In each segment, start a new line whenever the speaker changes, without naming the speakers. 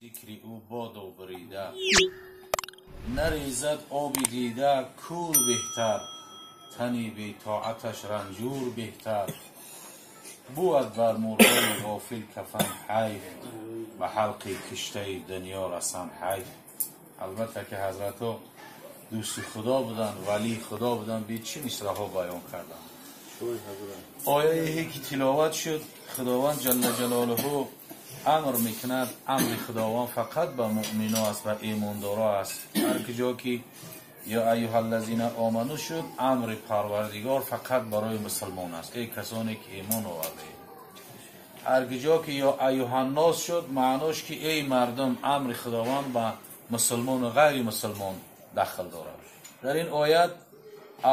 Зикри ӯ бодо бурида, нарезад оби дида, кур беҳтар, тани бетоаташ ранҷур беҳтар. Бувад бар мурдаи ғофил кафан ҳайф, ба ҳалқи киштаи дунё расан ҳайф. Албатта ки ҳазратҳо дӯсти худо буданд, валии худо буданд, би чӣ мисраҳо баён карданд. Ояе ки тиловат шуд, Худованд ҷалла ҷалолаҳу амр мекунад. Амри Худованд фақат ба муъмино аст, ба имондоро аст. Ҳар куҷо ки ё айюҳаллазина оману шуд, амри Парвардигор фақат барои мусулмон аст. Эй касоне ки имон овардаед. Ҳар куҷо ки ё айюҳаннос шуд, маънош ки эй мардум, амри Худованд ба мусулмону ғайри мусулмон дахл дорад. Дар ин оят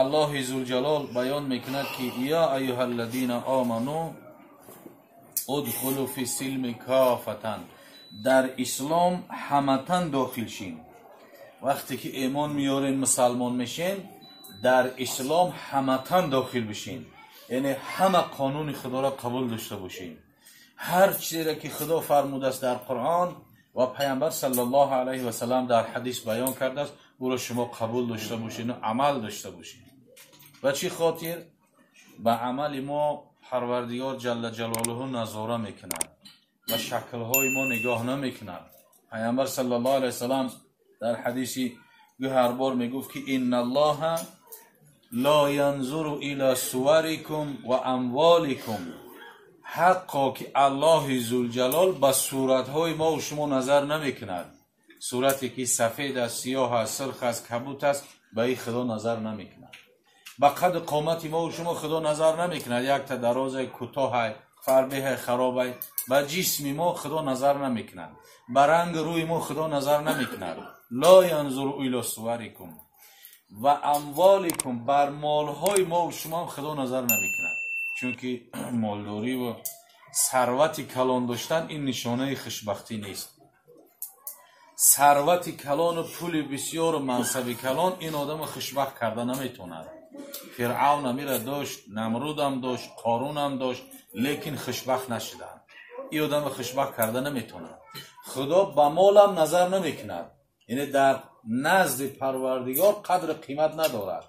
Аллоҳи зулҷалол баён мекунад ки ё айюҳаллазина оману удхулу фи силми кофатан, дар ислом ҳаматан дохил шин. Вақте ки имон меорен, мусалмон мешен, дар ислом ҳаматан дохил бишин, яъне ҳама қонуни Худоро қабул дошта бошин. Ҳар чизеро ки Худо фармудааст дар Қуръон ва Пайғамбар саллаллоҳу алайҳи васаллам дар ҳадис баён кардааст, ӯро шумо қабул дошта бошин ва амал дошта бошин. Ба чӣ хотир? Ба амали мо Парвардигор ҷалла ҷалолуҳу назора мекунад, ба шаклҳои мо нигоҳ намекунад. Пайғамбар саллаллоҳу алайҳи васаллам дар ҳадиси гӯҳарбор мегуфт ки инналлоҳа ло янзуру ила суварикум ва амволикум, ҳаққо ки Аллоҳи зулҷалол ба суратҳои мо ва шумо назар намекунад. Сурате ки сафед аст, сиёҳ аст, сурх аст, кабут аст, ба ин Худо назар намекунад. Ба қад қомати мо ва шумо Худо назар намекунад. Якта дарозай, кӯтоҳай, фарбеҳай, харобай, ба ҷисми мо Худо назар намекунад. Ба ранги рӯи мо Худо назар намекунад. Ло янзуру ило суварикум ва амволикум, бар молҳои мо ва шумо Худо назар намекунад. Чунки молдорӣ ва сарвати калон доштан ин нишонаи хушбахтӣ нест. Сарвати калону пули бисёру мансаби калон ин одамро хушбахт карда наметавонад. Фиръавн амира дошт, Намрудам дошт, Қорунам дошт, лекин хушбахт нашуданд. Ин одамро хушбахт карда наметавонад. Худо ба молам назар намекунад. Яъне дар назди Парвардигор қадру қимат надорад.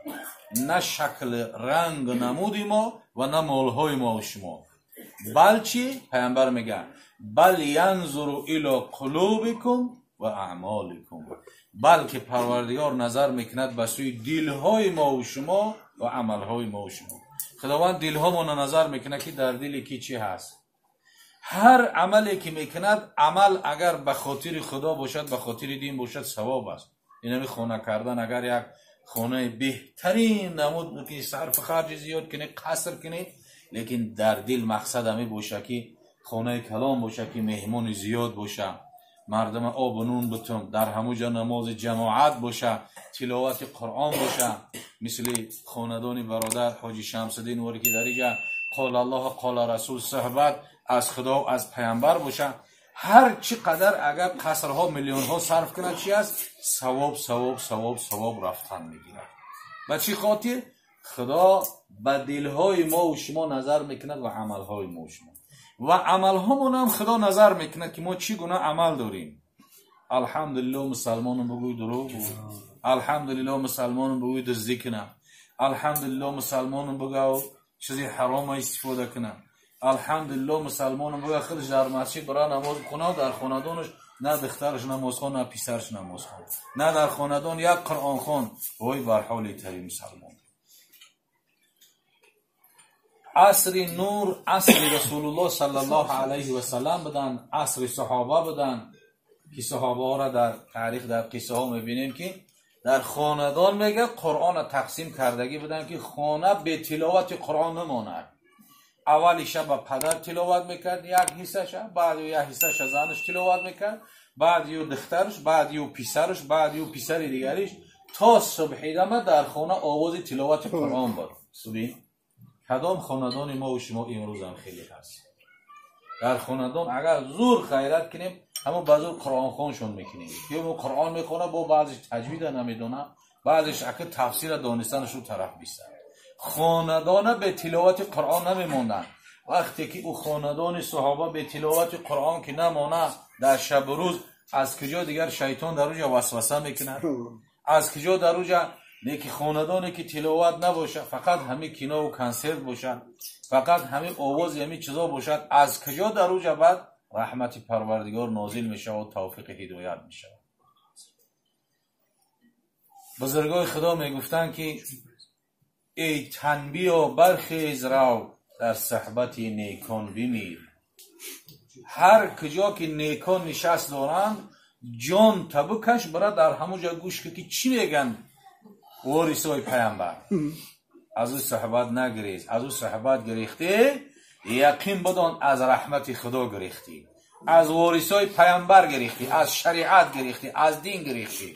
На шакл, ранг, намуди мо ва на молҳои мо ва шумо. Балчи Пайғамбар мегӯяд бал янзуру ило қулубикум ва аъмоликум, балки Парвардигор назар мекунад ба сӯи дилҳои мо ва шумо ва амалҳои мо ва шумо. Худованд дилҳомонро назар мекунад ки дар дили ки чӣ ҳаст. Ҳар амале ки мекунад, амал агар ба хотири Худо бошад, ба хотири дин бошад, савоб аст. Инами хона кардан, агар як хонаи беҳтарин намуд ки сарфу харҷи зиёд кунӣ, қаср кунӣ, лекин дар дил мақсад ҳаме боша ки хонаи калон боша, ки меҳмони зиёд боша, мардум обу нун бутум, дар ҳамун ҷо намози ҷамоат боша, тиловати Қуръон боша, мисли хонадони бародар Ҳоҷи Шамсуддин воре ки дар инҷа қол Аллоҳ қола Расул суҳбат аз Худо аз Пайғамбар боша. Ҳар чӣ қадар агар қасрҳо миллионҳо сарф кунад, чи аст? Савоб, савоб, савоб, савоб рафтан мегирад. Ба чӣ хотир? Худо ба дилҳои мо ва шумо назар мекунад ва амалҳои мо ва шумо. Ва амалҳомон ҳам Худо назар мекунад ки мо чӣ гуна амал дорем. Алҳамдулиллоҳ мусалмонам бигӯй дурӯғ гӯ, алҳамдулиллоҳ мусалмонам бигӯй дуздӣ кунам, алҳамдулиллоҳ мусалмонам бигӯ чизи ҳарома истифода кунам, алҳамдулиллоҳ мусалмонам бигӯ худаш дар масҷид бара намоз бихонад, дар хонадонаш на духтараш намозхон, на писараш намозхон, на дар хонадон як қуръонхон. Вой бар ҳоли тари мусалмон. Асри нур, асри Расулуллоҳ саллаллоҳу алайҳи васаллам буданд, асри саҳоба буданд ки саҳобаҳоро дар таърих, дар қиссаҳо мебинем ки дар хонадон мега Қуръонро тақсим кардагӣ буданд ки хона бе тиловати Қуръон намонад. Аввали шаб ба падар тиловат мекард як ҳиссаша, баъд як ҳиссаша занаш тиловат мекард, баъд ю духтараш, баъд ю писараш, баъд ю писари дигариш, то субҳидама дар хона овози тиловати Қуръон буд. Субин кадом хонадони мо ва шумо имрӯзам хеле ҳаст. Дар хонадон агар зур хайрат кунем, ҳамон ба зур қуръонхоншон мекунем. Ки мо Қуръон мехонад, бо баъзеш таҷвида намедонад, баъзеш ака тафсира донистанаш ӯ тараф бистад. Хонадона бе тиловати Қуръон намемонданд. Вақте ки ӯ хонадони саҳоба бе тиловати Қуръон ки намонад, дар шабу рӯз Аз куҷо дигар шайтон дар уҷа васваса мекунад? Аз куҷо дар уҷа неки хонадоне ки тиловат набошад, фақат ҳамин кинову консерт бошад, фақат ҳамин овози ҳамин чизо бошад, аз куҷо дар уҷа баъд раҳмати Парвардигор нозил мешавад, тавфиқи ҳидоят мешавад? Бузургои Худо мегуфтанд ки эй тан, биё бархез, рав, дар суҳбати некон бимир. Ҳар куҷо ки некон нишаст доранд, ҷон табукаш бара, дар ҳамон ҷо гӯш кун ки чӣ мегӯянд ворисои паямбар. Аз ӯ суҳбат нагирез. Аз ӯ суҳбат гирехтӣ, яқин бидон, аз раҳмати Худо гирехтӣ, аз ворисои паямбар гирехтӣ, аз шариат гирехтӣ, аз дин гирехтӣ.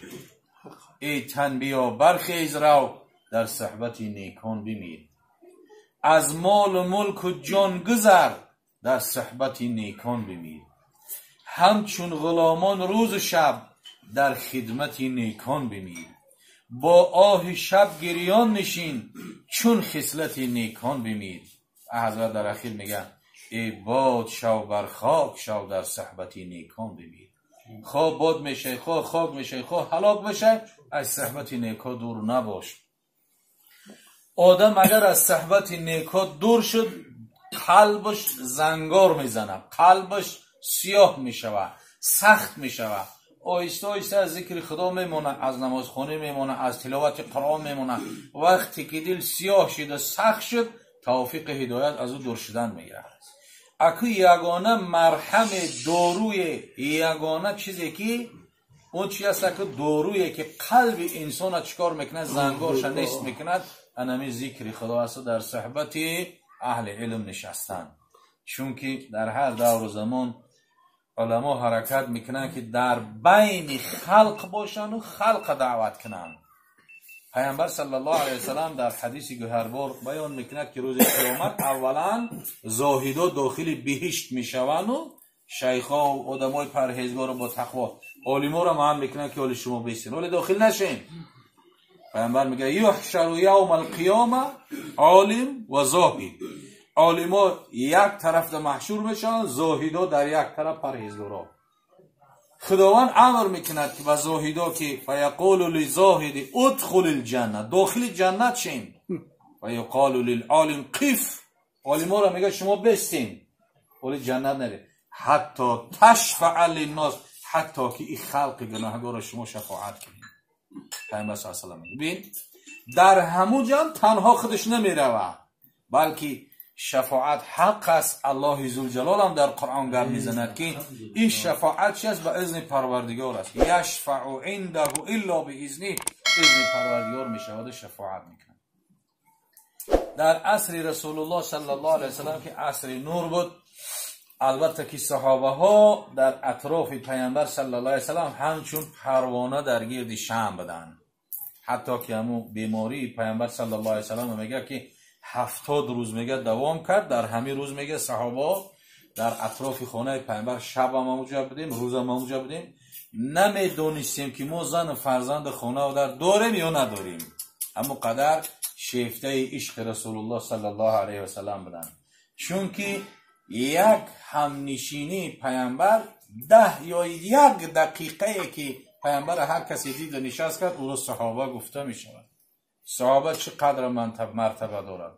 Эй тан, биё бархез, рав, дар суҳбати некон бимир. Аз молу мулку ҷон гузар, дар суҳбати некон бимир. Ҳамчун ғуломон рӯзу шаб дар хидмати некон бимир. Бо оҳи шаб гирён нишин, чун хислати некон бимир. Ҳазрат дар ахир мегӯяд: эй бод шав, бар хок шав, дар суҳбати некон бимир. Хоҳ бод мешавӣ, хоҳ хок мешавӣ, хоҳ ҳалок бошай, аз суҳбати неко дур набош. Одам агар аз суҳбати неко дур шуд, қалбаш зангор мезанад, қалбаш сиёҳ мешавад, сахт мешавад, оҳиста оҳиста аз зикри Худо мемонад, аз намозхонӣ мемонад, аз тиловати Қуръон мемонад. Вақте ки дил сиёҳ шуд, сахт шуд, тавфиқи ҳидоят аз ӯ дур шудан мегирад. Аку ягона марҳами доруе, ягона чизе ки он чи аст, аку доруе ки қалби инсона чикор мекунад, зангорша нест мекунад, анами зикри Худо аст, дар суҳбати аҳли илм нишастан. Чунки дар ҳар давру замон уламо ҳаракат мекунанд ки дар байни халқ бошанду халқа даъват кунанд. Паямбар саллаллоҳу алайҳи васаллам дар ҳадиси гӯҳарбор баён мекунад ки рӯзи қиёмат аввалан зоҳидо дохили биҳишт мешаванду шайхо, одамои парҳезгору бо тақво, олиморо маън мекунанд ки оли шумо бистин, оле дохил нашем. Паямбар мегӯяд: юҳшару явма алқиёма олим ва зоҳид. Олимо як тарафда маҳшур мешаванд, зоҳидо дар як тараф, парҳезгоро. Худованд амр мекунад ки ба зоҳидо ки фаяқулу лизоҳиди удхули лҷанна, дохили ҷаннат шем. Ва юқолу лилолим қиф, олиморо мегӯяд, шумо бестин, оли ҷаннат наред, ҳатто ташфаа линнос, ҳатто ки ин халқи гуноҳгорро шумо шафоат кунед. Пайғамбар с салам мегӯяд, бин, дар ҳамун ҷам танҳо худаш намеравад, балки шафоат ҳақ аст. Аллоҳи Зулҷалол ҳам дар Қуръон гап мезанад ки ин шафоат чи аст? Ба изни Парвардигор аст. Яшфау индаҳу илло биизни, изни Парвардигор мешаваду шафоат мекунад. Дар асри Расулуллоҳ саллаллоҳу алайҳи васаллам ки асри нур буд, албатта ки саҳобаҳо дар атрофи Паямбар саллаллоҳу алайҳи васаллам ҳамчун парвона дар гирди шам буданд. Ҳатто ки ҳамун бемории Паямбар саллаллоҳу алайҳи васаллам мегӯяд ки 70 рӯз мега давом кард. Дар ҳамин рӯз мега саҳобаҳо дар атрофи хонаи Паямбар шабам ҳамуҷа будем, рӯзам ҳамуҷа будем, намедонистем ки мо зану фарзанди хона дар дорем ё надорем. Ҳамон қадар шефтаи ишқи Расулуллоҳ саллаллоҳу алайҳи васаллам буданд, чунки як ҳамнишинии Паямбар, 10 ё як дақиқае ки Паямбара ҳар касе диду нишаст кард, ӯро саҳоба гуфта мешавад. Саҳоба чӣ қадр мартаба дорад!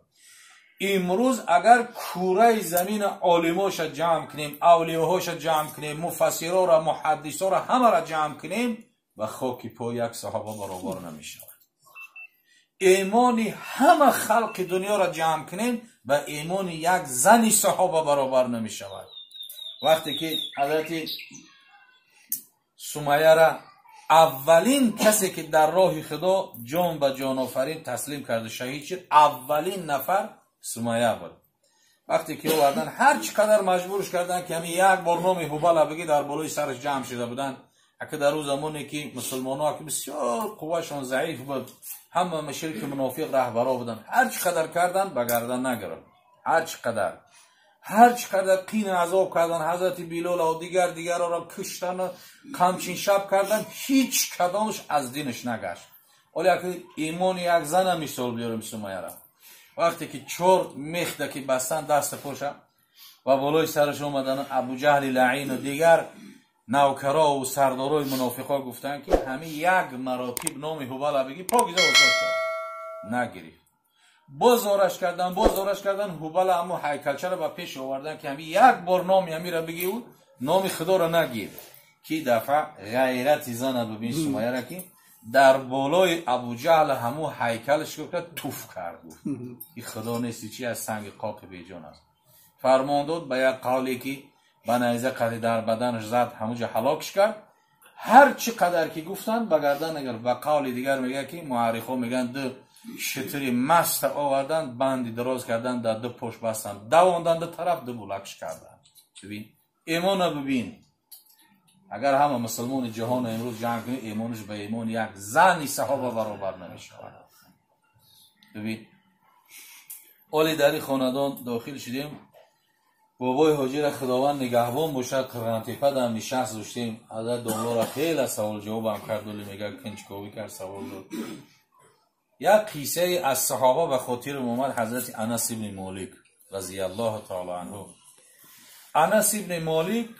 Имрӯз агар кураи замина олимоша ҷамъ кунем, авлиёҳоша ҷамъ кунем, муфассирора, муҳаддисора, ҳамаро ҷамъ кунем, ба хоки по як саҳоба баробар намешавад. Имони ҳама халқи дунёро ҷамъ кунем, ба имони як зани саҳоба баробар намешавад. Вақте ки ҳазрати Сумаяра, аввалин касе ки дар роҳи Худо ҷон ба ҷонофарин таслим карду шаҳид шуд, аввалин нафар Сумая буд. Вақте ки овардан, ҳар чӣ қадар маҷбурш карданд ки ҳамин як бор номи Ҳубала бигӣ, дар болои сараш ҷамъ шуда буданд. Ака дар ӯ замоне ки мусулмонҳо ки бисёр қуввашон заиф буд, ҳама мушрики мунофиқ раҳбаро буданд, ҳар чӣ қадар кардан, ба гардан нагирифт. Ҳар чӣ қадар, ҳар чӣ қадар қин азоб кардан, ҳазрати Билола дигар дигарро куштану қамчиншаб кардан, ҳеҷ кадомаш аз динаш нагашт. Оле аки имони як зана мисол биёрем, Сумаяра. Вақте ки чор мехда ки бастан даста поша ва болои сараш омадан Абуҷаҳли лаину дигар Навкаро ва сардорои мунофиқо гуфтанд ки ҳамин як маротиб номи Ҳубала бигӣ, покиза озод шав. Нагирифт. Боз зораш кардан, боз зораш кардан, Ҳубала ҳамун ҳайкалчаро ба пеш овардан ки ҳамин як бор номи ҳамира бигӣ, ӯ номи Худоро нагир. Ки дафъа ғайрати зана бибин Сумаяра ки дар болои Абуҷаҳл ҳамун ҳайкалш гуфта туф кард. Гуфт ки Худо нести, чи аз санги қоқи беҷон аст. Фармон дод ба як қавле ки ба найза қади дар баданаш зад, ҳамунҷа ҳалокш кард. Ҳар чӣ қадар ки гуфтанд ба гардан агар ба қавли дигар мегӯяд ки муаррихо мегӯянд ду шитри маста оварданд, банди дароз карданд, дар ду пош бастанд, давонданд ду тараф, ду булакш карданд. Бибин имона, бибин агар ҳама мусулмони ҷаҳон имрӯз ҷанг кунӣ, имонаш ба имони як зани саҳоба баробар намешавад. Бибин оли дар ин хонадон дохил шудем, бобои ҳоҷира Худованд нигаҳбон бошад, Қирғантепа дам нишаст доштем, ҳазрат домлора хеле савол ҷавобам кард, оли мега кунҷковӣ кард, савол дод. Як қиссае аз саҳоба ба хотирам омад, ҳазрати Анас ибни Молик разияллоҳу таоло анҳу. Анас ибни Молик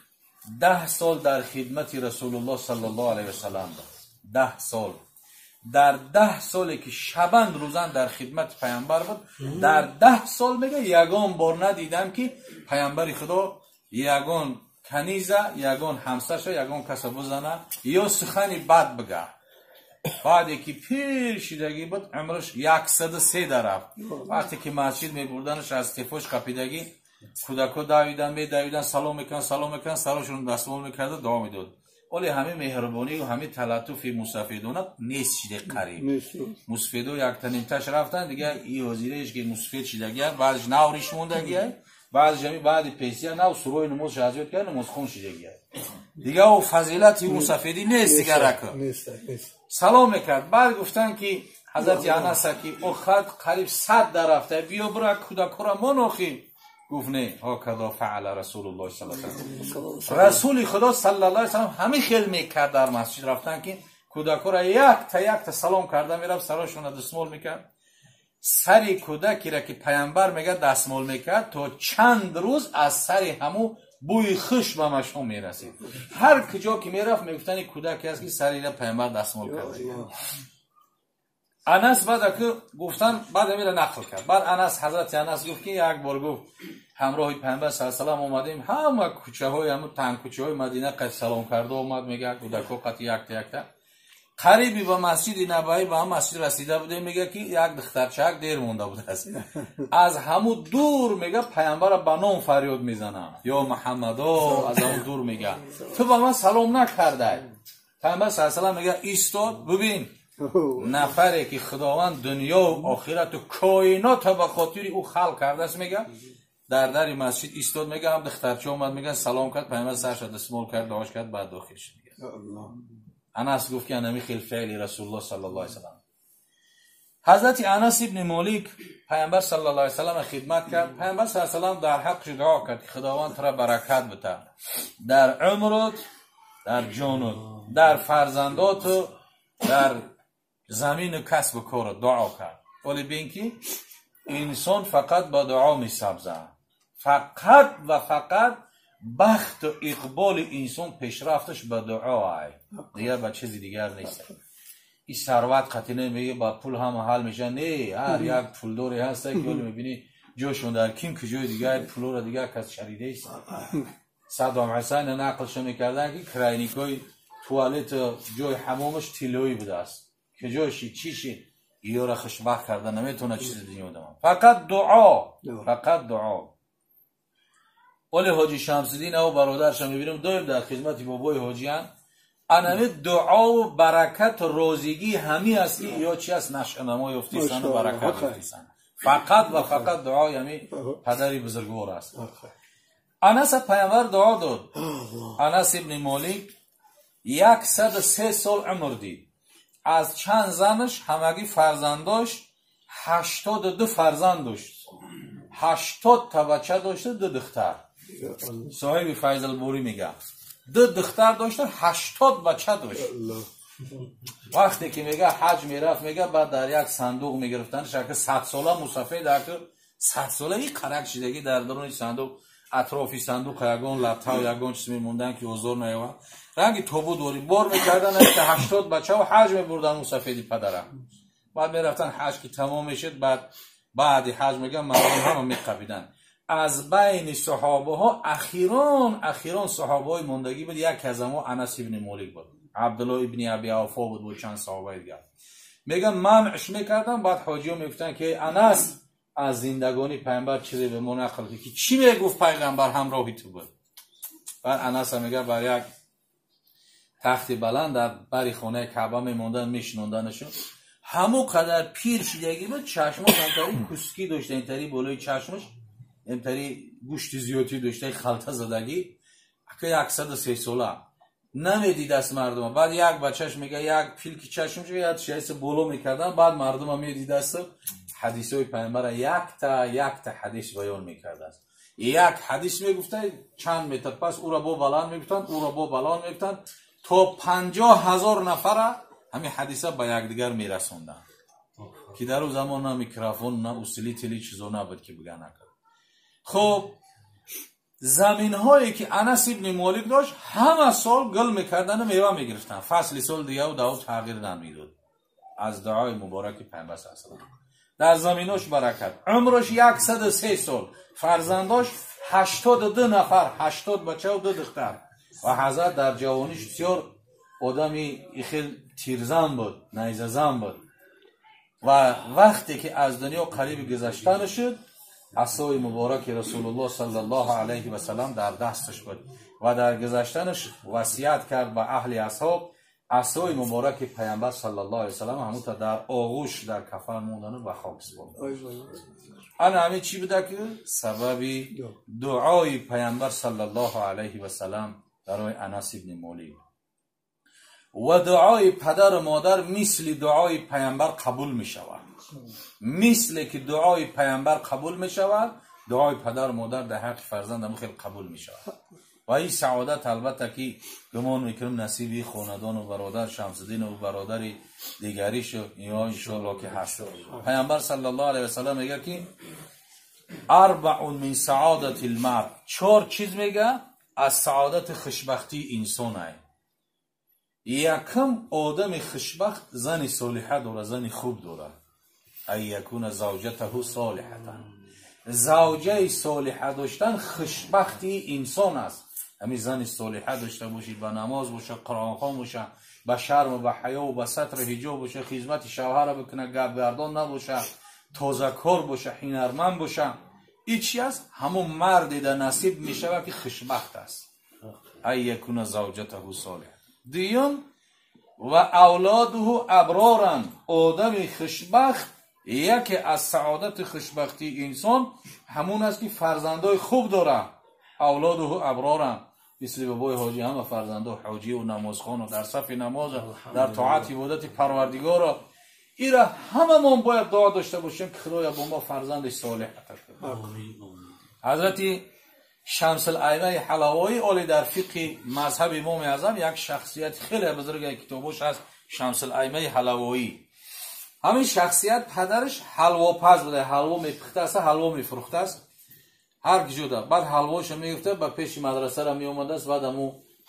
10 сол дар хидмати Расулуллоҳ саллаллоҳу алайҳи васаллам буд. 10 сол. Дар 10 соле ки шабанд рӯзан дар хидмати паямбар буд, дар 10 сол мега ягон бор надидам ки паямбари Худо ягон каниза, ягон ҳамсарша, ягон каса бизана ё сухани бад бига. Баъде ки пир шидагӣ буд, умраш 103 дарафт. Вақте ки масҷид мебурданаш аз тефош қапидагӣ, кӯдако давидан, медавидан, салом мекунанд, салом мекунанд, сарошон дастмол мекарда дуо медод. Оле ҳамин меҳрубонӣ ва ҳамин талатуфи мусафедона нест шиде қариб. Мусафедо яктанимташ рафтан, дига и ҳозираеш ки мусафед шидагия, баъдаш навриш мондагия, баъдаш ҳами баъди песия нав сурои намозш аз ёд кард, намозхон шидагия. Дига о фазилати мусафедӣ нест дигарака. Салом мекард. Баъд гуфтанд ки ҳазрати Анаса ки о хад қариб 100 дарафта, биё бира кӯдакҳоро мон охи. Гуфт не, ҳаказо фаъала Расулуллоҳ саллаллоҳу алайҳи васаллам. Расули Худо саллаллоҳу алайҳи васаллам ҳамин хел мекард дар масҷид рафтан ки кӯдакҳоро якта якта салом карда мерафт, сарошонро дастмол мекард. Сари кӯдакеро ки паямбар мегӯяд дастмол мекард, то чанд рӯз аз сари ҳамун бӯи хуш ба машом мерасид. Ҳар куҷо ки мерафт мегуфтанд ин кӯдаке аст ки сари паямбар дастмол карда. Анас баъд ки гуфтан, баъд амира нақл кард. Баъд Анас, ҳазрати Анас гуфт ки як бор гуфт ҳамроҳи паямбар саллаллоҳу алайҳи васаллам омадем, ҳама кӯчаҳои ҳамун танг кӯчаҳои Мадина қад салом карда омад, мегӯяд кӯдакҳо қати якта якта. Қариби ба масҷиди Набавӣ ба ҳам масҷид расида будем, мегӯяд ки як духтарчаак дер монда будааст. Аз ҳамун дур мегӯяд паямбарро ба ном фарёд мезанам, ё Муҳаммадо, аз ҳамун дур мегӯяд ту ба ман салом накардай. Паямбар саллаллоҳу алайҳи васаллам мегӯяд истод, бибин нафаре ки Худованд дунё ва охирату коинота ба хотири ӯ халқ кардааст, мегӯяд дар дари масҷид истод, мегӯяд ҳам духтарча омад, мегӯяд салом кард, паямбар сарша дастмол кард, дуош кард, баъд дохил шуд. Анас гуфт ки анами хел феъли Расулуллоҳ саллаллоҳу алайҳи васаллам. Ҳазрати Анас ибни Молик паямбар саллаллоҳу алайҳи васаллам хидмат кард. Паямбар саллаллоҳу алайҳи васаллам дар ҳаққаш дуо кард ки Худованд туро баракат бита дар умрут, дар ҷонут, дар фарзандоту, дар замину касбу кору дуо кард. Вале бин ки инсон фақат ба дуо месабзад. Фақат ва фақат бахту иқболи инсон пешрафташ ба дуо ай, дигар ба чизи дигар нест. Ин сарват қатъи намегӯяд ба пул ҳама ҳал мешавад. Не, ҳар як пулдоре ҳаста ки ҳоло мебинӣ ҷошон дар ким куҷои дигар пулҳоро дигар кас шаридааст. Саддом Ҳусайн нақлшо мекарданд ки крайникҳои туалет ҷои ҳамомаш тиллоӣ будааст. Куҷоши чиши иёра хушбахт карда наметавонад чизи дунё дамад. Фақат дуо, фақат дуо. Оли ҳоҷи Шамсиддин ав бародарша мебинем доим дар хизмати бобои ҳоҷиянд. Анами дуову баракату розигӣ ҳами аст ки ё чи аст нашъунамо ёфтисану баракат ёфтисан. Фақат ва фақат дуои ҳами падари бузургвор аст. Анаса паямбар дуо дод. Анас ибни Молик 103 сол умр дид. Аз чанд занаш ҳамагӣ фарзандош 82 фарзанд дошт. 80 та бача дошта, 2 духтар. Соҳиби Файзалборӣ мегӯяд 2 духтар дошта, 80 бача дошт. Вақте ки мегӯяд ҳаҷ мерафт, мегӯяд баъд дар як сандуқ мегирифтанд, шакли 100 сола мусафед, дар 100 сола и қарак шидагӣ дар даруни сандуқ Атрофи сандуқ ягон латтав ягон чиз мемондан ки озор наёвад. Ранги тобут дори бор мекардан, 80 бачао ҳаҷ мебурдан мусафеди падара. Баъд мерафтан ҳаҷ ки тамом мешуд, баъд баъди ҳаҷ меган мардум ҳама меқабидан. Аз байни саҳобаҳо ахирон саҳобаҳои мондагӣ буд, яке аз онҳо Анас ибни Молик буд, Абдуллоҳ ибни Аби Авфо буд бо чанд саҳобаи дигар. Меган манъш мекардан, баъд ҳоҷиҳо мегуфтанд ки Анас аз зиндагонӣ пайғамбар чизе ба мо нақл кард ки чӣ мегуфт пайғамбар ҳамроҳи ту буд. Баъд Анас мегӯяд бар як тахти баланд дар бари хонаи Каъба мемондан, мешинонданашон. Ҳамон қадар пир шидагӣ буд, чашмош ҳамтари кускӣ дошта, интари болои чашмаш интари гӯшти зиёдӣ дошта, халта задагӣ, ака 103 сола намедидаст мардума. Баъд як бачаш мега як пилки чашмаш як шайса боло мекардан, баъд мардума медидаст. Ҳадисҳои пайғамбара якта якта ҳадис баён мекардааст. Як ҳадис мегуфта, чанд метр пас ӯро бо баланд мегуфтанд, ӯро бо баланд мегуфтанд, то 50,000 нафара ҳамин ҳадиса ба якдигар мерасонданд. Ки дар ӯ замон на микрофон, на усилители чизо набуд ки бигӯянд. Хоб заминҳое ки Анас ибни Молик дошт, ҳама сол гул мекардану мева мегирифтанд. Фасли сол дигар ӯ тағйир намедод. Аз дуои мубораки пайғамбар саллаллоҳу алайҳи васаллам. Дар заминош баракат. Умраш 103 сол, фарзандош 82 нафар, 80 бача ва 2 духтар. Ва ҳазрат дар ҷавониш бисёр одами хел тирзан буд, найзазан буд. Ва вақте ки аз дунё қариби гузаштан шуд, асои мубораки Расулуллоҳ саллаллоҳу алайҳи васаллам дар дасташ буд ва дар гузаштанаш васият кард ба аҳли асҳоб, асои мубораки пайғамбар саллаллоҳу алайҳи васаллам ҳамута дар оғӯш дар кафан мондану ба хок супурд. Ана ҳамин чӣ буда ки сабаби дуои пайғамбар саллаллоҳу алайҳи васаллам барои Анас ибни Молик. Ва дуои падару модар мисли дуои пайғамбар қабул мешавад. Мисле ки дуои пайғамбар қабул мешавад, дуои падару модар дар ҳаққи фарзанд ҳам хел қабул мешавад. Ва ин саодат албатта ки гумон мекунем насиби хонадону бародар Шамсиддину бародари дигариш ё иншоаллоҳ ки ҳаст. Пайғамбар саллаллоҳу алайҳи васаллам мегӯяд ки арбаун мин саодати лмар, чор чиз мегӯяд аз саодати хушбахтии инсон ай. Якум одами хушбахт зани солиҳа дорад, зани хуб дорад. Ай якуна завҷатаҳу солиҳатан. Завҷаи солиҳа доштан хушбахтии инсон аст. Ҳамин зани солиҳа дошта бошӣ, ба намоз боша, қуръонхон боша, ба шарму ба ҳаёву ба сатру ҳиҷоб боша, хизмати шавҳара бикуна, гапгардон набоша, тозакор боша, ҳунарманд боша. Ин чи аст? Ҳамон марде дар насиб мешавад ки хушбахт аст. Ай якуна завҷатаҳу солиҳа. Дуюм, ва авлодуҳу аброран. Одами хушбахт яке аз саодати хушбахтии инсон ҳамон аст ки фарзандои хуб дорад. Авлодуҳу аброран. Мисли бобои ҳоҷӣ ҳама фарзандо ҳоҷиву намозхону дар сафи намозу дар тоати ибодати Парвардигоро. Ира ҳамамон бояд дуо дошта бошем ки Худоя бо мо фарзанди солеҳ ато кунад. Ҳазрати Шамсул-Аймаи Ҳалавоӣ оли дар фиқҳи мазҳаби Имоми Аъзам як шахсияти хеле бузурге китобош ҳаст, Шамсул-Аймаи Ҳалавоӣ. Ҳамин шахсият падараш ҳалвопаз буда, ҳалво мепухтааст, ҳалво мефурӯхтааст ҳар киҷода. Баъд ҳалвоша мегуфта, ба пеши мадрасара меомадааст, баъд ҳаму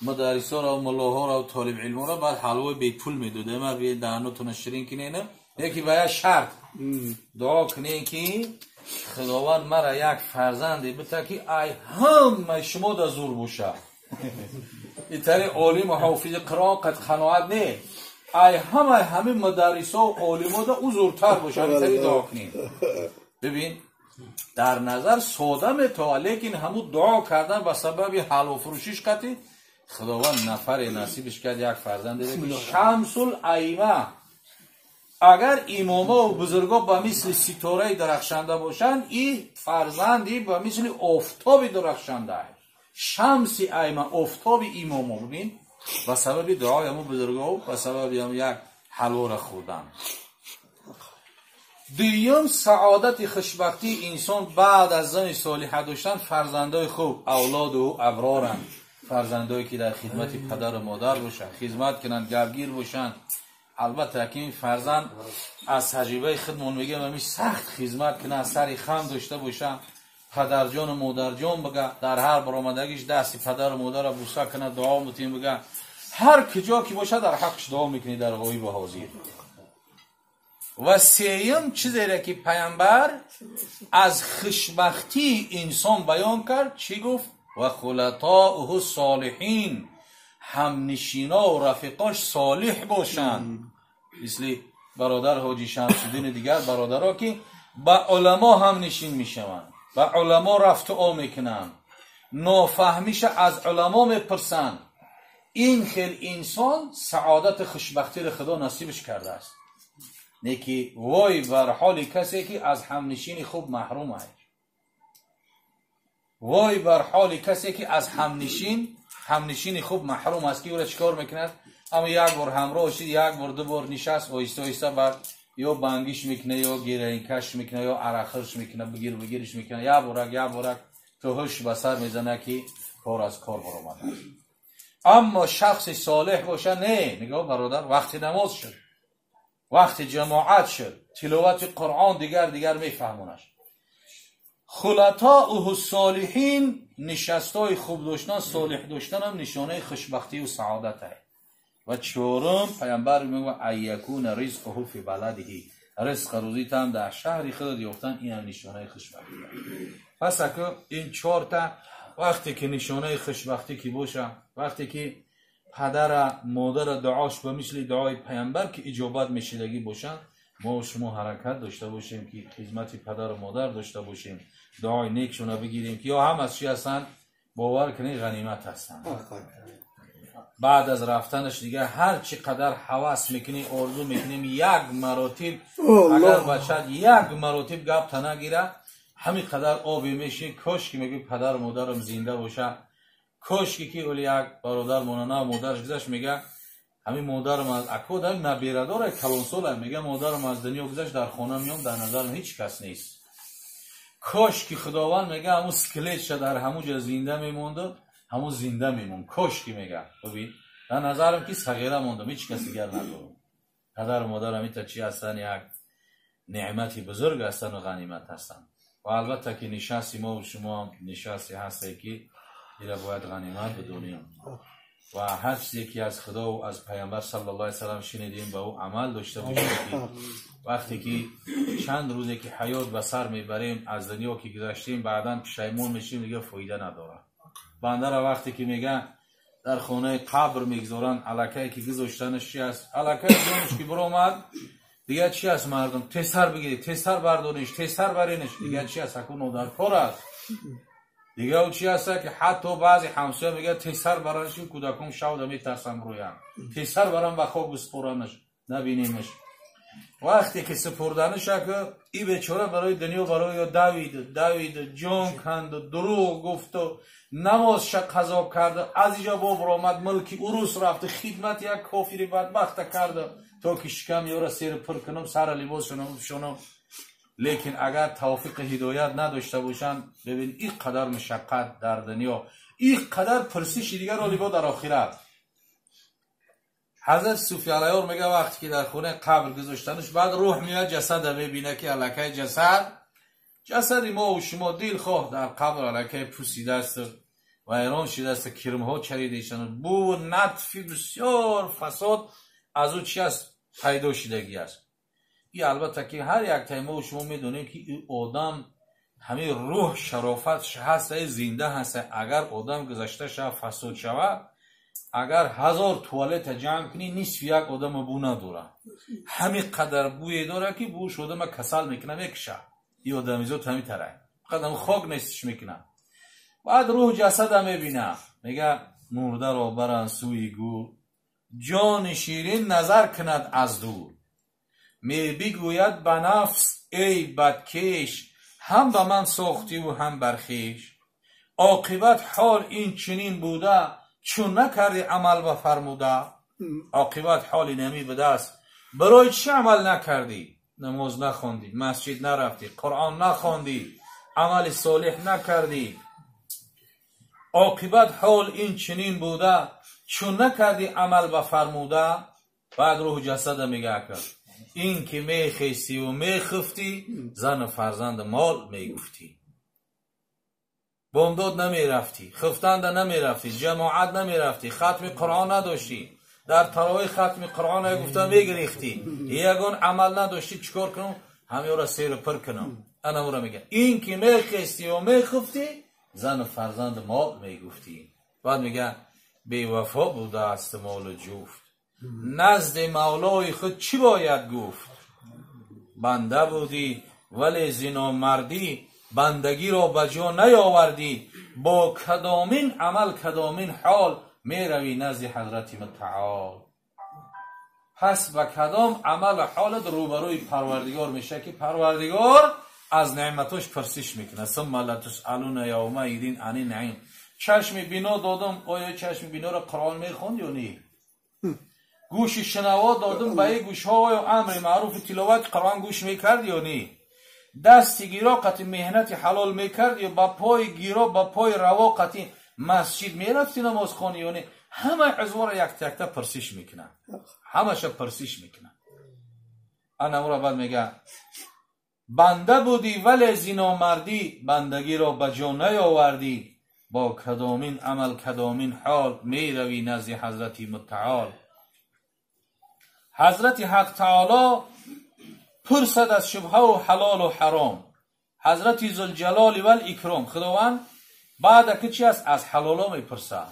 мударрисоро, муллоҳоро, толибилморо баъд ҳалвои бепул медода. Ма даҳанотона ширин кинена, яки ба як шарт дуо кунен ки Худованд мара як фарзанде бита ки ай ҳамаи шумо да зур боша. Итари олиму ҳофизи Қуръон қад қаноат не, ай ҳамаи ҳамин мударрисо олимо да ӯ зуртар боша. Итари дуо кунем. Бибин, дар назар сода метавад, лекин ҳамун дуо кардан ба сабаби ҳалвофурӯшиш қати Худованд нафаре насибиш кард як фарзанде ки Шамсул-Айма. Агар имомову бузурго ба мисли ситораи дарахшанда бошанд, ин фарзанди ба мисли офтоби дарахшанда. Шамси Айма, офтоби имомо. Бибин, ба сабаби дуои ҳамун бузурго, ба сабаби ҳам як ҳалвора хӯрдан. Дуюм саодати хушбахтии инсон баъд аз зани солиҳа доштан фарзандои хуб, авлоду аброранд. Фарзандое ки дар хидмати падару модар бошанд, хизмат кунанд, гапгир бошанд. Албатта ки ин фарзанд аз таҷрибаи худмон мегӯям, ҳамин сахт хизмат кунад, сари хам дошта бошад. падарҷону модарҷон бага, дар ҳар баромадагиш дасти падару модарро буса кунад, дуо мутин бага. Ҳар куҷо ки бошад, дар ҳаққш дуо мекунӣ дар ғоибу ҳозир. Ва сеюм чизере ки паямбар аз хушбахтии инсон баён кард, чӣ гуфт? Ва хулатоуҳу солиҳин, ҳамнишино ва рафиқош солиҳ бошанд, мисли бародар ҳоҷи Шамсуддини дигар бародаро ки ба уламо ҳамнишин мешаванд, ба уламо рафту о мекунанд, нофаҳмиша аз уламо мепурсанд. Ин хел инсон саодати хушбахтиро Худо насибаш кардааст. Неки вой бар ҳоли касе ки аз ҳамнишини хуб маҳрум аст, вой бар ҳоли касе ки аз ҳамнишини хуб маҳрум аст, ки ӯро чӣ кор мекунад? Ама як бор ҳамроҳ шид, як бор ду бор нишаст, оҳиста оҳиста бар ё бангиш мекунад, ё героинкаш мекунад, ё арақхӯрш мекунад, бигир бигириш мекунад, як борак як борак то ҳуш ба сар мезанад ки кор аз кор баромадааст. Аммо шахси солеҳ боша, не, нигоҳ бародар, вақти намоз шуд, вақти ҷамоат шуд, тиловати Қуръон дигар дигар мефаҳмонаш. Хулатоуҳу солиҳин, нишастҳои хуб доштан, солиҳ доштанам нишонаи хушбахтию саодат аст. Ва чорум, паямбар мегӯяд: ан якуна ризқуҳу фи баладиҳи, ризқ рӯзитам дар шаҳри худат ёфтан, инам нишонаи хушбахтӣ аст. Пас аку ин чорта вақте ки нишонаи хушбахтӣ ки боша, вақте ки падара модара дуош ба мисли дуои паямбар ки иҷобат мешидагӣ бошанд, мо шумо ҳаракат дошта бошем ки хизмати падару модар дошта бошем, дуои некшона бигирем, ки ё ҳам аз чӣ ҳастанд, бовар кунед, ғанимат ҳастанд. Баъд аз рафтанаш дигар ҳар чӣ қадар ҳавас мекунӣ, орзу мекунем, як маротиб агар бачат як маротиб гап та нагира, ҳамин қадар обе меши, кош ки мегӯй падару модарам зинда боша, кошки ки оли як бародар монана модараш гузашт, мега ҳамин модарам аз ако дар набирадора калонсола, мега модарам аз дунё гузашт, дар хона меом, дар назарам ҳеҷ кас нест. Кош ки Худованд мега ҳамун скелетша дар ҳамун ҷо зинда мемонду, ҳамун зинда мемонд. Кош ки мега, бибин, дар назарам ки сағира мондам, ҳеҷ кас дигар надорам. Падару модарам ита чӣ ҳастанд? Як неъмати бузург ҳастанд ва ғанимат ҳастанд. Ва албатта ки нишасти мо ва шумо нишасте ҳасте ки ира бояд ғанимат бидонем ва ҳар чизе ки аз Худо ва аз паямбар саллаллоҳу алайҳи васаллам шунидем, ба ӯ амал дошта бошем, ки вақте ки чанд рӯзе ки ҳаёт ба сар мебарем, аз дунё ки гузаштем, баъдан пушаймон мешем, дигар фоида надорад. Бандара вақте ки мега дар хонаи қабр мегузоранд, аллакае ки гузоштанаш чи аст? Аллакае ҷонаш ки биромад, дигар чи аст? Мардум тезтар бигиред, тезтар бардориш, тезтар баренаш, дигар чи аст? Аку нодаркор аст. Дигар ӯ чи аст ки ҳатто баъзе ҳамсоя мегӯяд тезтар баранаш, кӯдакон шавда метарсам рӯянд, тезтар барам ба хок бисупоранаш, набинемаш. Вақте ки супурданаш, аку и бечора барои дунё барои ё давиду давиду ҷон канду дурӯғ гуфту намозша қазо карду аз иҷо бо баромад, мулки урус рафту хидмати як кофири бадбахта карду то ки шикам ёра сери пур кунам, сара либосшонам пӯшонам. Лекин агар тавфиқи ҳидоят надошта бошанд, бибин ин қадар мушаққат дар дунё, ин қадар пурсиши дигарро либо дар охират. Ҳазрат Суфи Алайёр мега вақте ки дар хонаи қабр гузоштанаш, баъд рӯҳ меояд, ҷасада мебина ки аллакай ҷасади мо ва шумо дилхоҳ дар қабр аллакай пусидааст, вайрон шидааст, кирмҳо чаридаистанд, буву натфи бисёр фасод аз ӯ чи аст пайдо шидагӣ аст. И албатта ки ҳар як таи мо шумо медонем ки ин одам ҳамин рӯҳ шарофатш ҳаста, зинда ҳаста. Агар одам гузашта шава, фасод шава, агар 1000 туалета ҷамъ кунӣ, нисфи як одама бу надора. Ҳамин қадар бӯе дора ки бӯш одама касал мекуна, мекуша. И одамизод ҳамин тарай, фақат ҳам хок нестиш мекуна. Баъд рӯҳ ҷасада мебина, мега мурдаро баранд сӯи гӯр, ҷони ширин назар кунад аз дур, мебигӯяд ба нафс эй бадкеш, ҳам ба ман сохтиву ҳам бар хеш. Оқибат ҳол ин чунин буда, чун накарди амал ба фармуда. Оқибат ҳоли нами будааст, барои чӣ амал накардӣ? Намоз нахондӣ, масҷид нарафтӣ, Қуръон нахондӣ, амали солиҳ накардӣ. Оқибат ҳол ин чунин буда, чун накарди амал ба фармуда. Баъд рӯҳу ҷасада мега ин ки мехестиву мехуфтӣ, зану фарзанду мол мегуфтӣ. Бомдод намерафтӣ, хуфтанда намерафтӣ, ҷамоат намерафтӣ, хатми Қуръон надоштӣ, дар тарових хатми Қуръон гуфта мегирифтӣ, ягон амал надоштӣ, чикор кунам? Ҳамёра сер пур кунам. Ана ӯро мегӯяд. Ин ки мехестӣ ё мехуфтӣ, зану фарзанд мол мегуфтӣ. Баъд мегӯяд бевафо будааст молу ҷуфт. Назди мавлои худ чӣ бояд гуфт? Банда будӣ вале зиномардӣ, бандагиро ба ҷо наёвардӣ, бо кадомин амал кадомин ҳол меравӣ назди ҳазрати мутаол. Пас ба кадом амал ҳолат рӯбарӯи Парвардигор мешавад ки Парвардигор аз неъматош пурсиш мекунад. Сумма латусалуна явмаидин ани наим. Чашми бино додам, оё чашми биноро Қуръон мехонд ё не? Гӯши шунаво додам, ба ин гӯшҳо оё амри маъруфи тиловати Қуръон гӯш мекард ё не? Дасти гиро қати меҳнати ҳалол мекард ё ба пои гиро ба пои раво қати масҷид мерафти намозхонӣ ё не? Ҳама узвора якта якта пурсиш мекунад, ҳамаша пурсиш мекунад. Ана ӯро баъд мегӯяд банда будӣ вале зиномардӣ, бандагиро ба ҷо наёвардӣ, бо кадомин амал кадомин ҳол меравӣ назди ҳазрати мутаол. Ҳазрати ҳақ таоло пурсад аз шубҳаву ҳалолу ҳаром. Ҳазрати зулҷалоли вал икром, Худованд баъда ки чи аст? Аз ҳалоло мепурсад,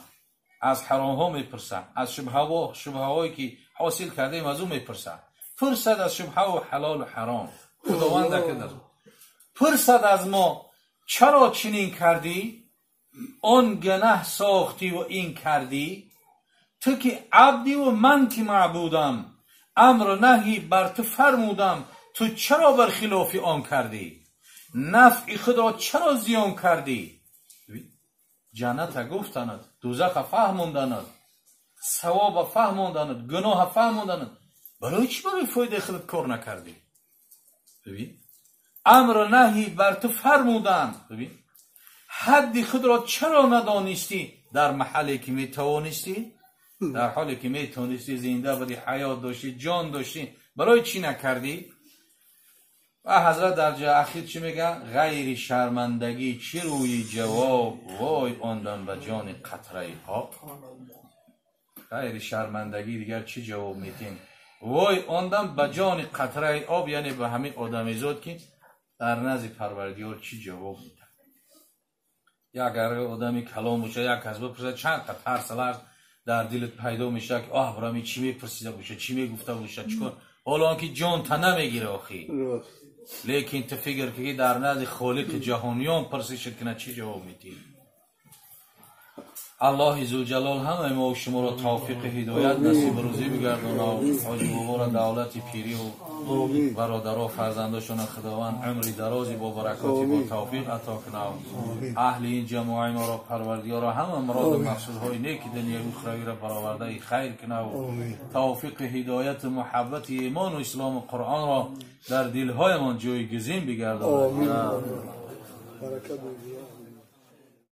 аз ҳаромҳо мепурсад, аз шубҳаҳое ки ҳосил кардаем аз ӯ мепурсад. Пурсад аз шубҳаву ҳалолу ҳаром. Худованд пурсад аз мо чаро чунин кардӣ, он гунаҳ сохтӣ ва ин кардӣ, ту ки абдӣ ва ман ки маъбудам, амру наҳӣ бар ту фармудам, ту чаро бар хилофи он кардӣ, нафъи худро чаро зиён кардӣ? Ҷанната гуфтанад, дӯзаха фаҳмонданад, савоба фаҳмонданад, гуноҳа фаҳмонданад, барои чӣ барои фоидаи худат кор накардӣ? Бибин, амру наҳӣ бар ту фармуданд, бибин, ҳадди худро чаро надонистӣ дар маҳалле ки метавонистӣ, дар ҳоле ки метавонистӣ, зинда будӣ, ҳаёт доштӣ, ҷон доштӣ, барои чӣ накардӣ? Ва ҳазрат дар ҷои ахир чӣ мегӯяд? Ғайри шармандагӣ чӣ рӯи ҷавоб, вой ондам ба ҷони қатраи об. Ғайри шармандагӣ дигар чӣ ҷавоб медиҳем? Вой ондам ба ҷони қатраи об, яъне ба ҳамин одамизод ки дар назди Парвардигор чӣ ҷавоб медиҳад. Як агар одами калом бошад, як кас бипурсад, чанд қа тарс ларз дар дилат пайдо мешавад ки оҳ, барами чӣ мепурсида бошад, чӣ мегуфта бошад, чӣ кор, ҳоло он ки ҷон та намегира охи. Лекин ту фикр ки дар назди Холиқи ҷаҳониён пурсишат кунад, чӣ ҷавоб медиҳӣ? Аллоҳи зулҷалол ҳамаи мо шуморо тавфиқи ҳидоят насиб рӯзӣ бигардонад. Ҳоҷи боборо давлати пирию бародаро фарзандошона Худованд умри дарози бо баракоти бо тавфиқ ато кунад. Аҳли ин ҷамоаи моро Парвардигоро ҳама муроду мақсудҳои неки дунявию ухравиро баровардаи хайр кунад. Тавфиқи ҳидояту муҳаббати имону ислому Қуръонро дар дилҳоямон ҷойгузин бигардонад.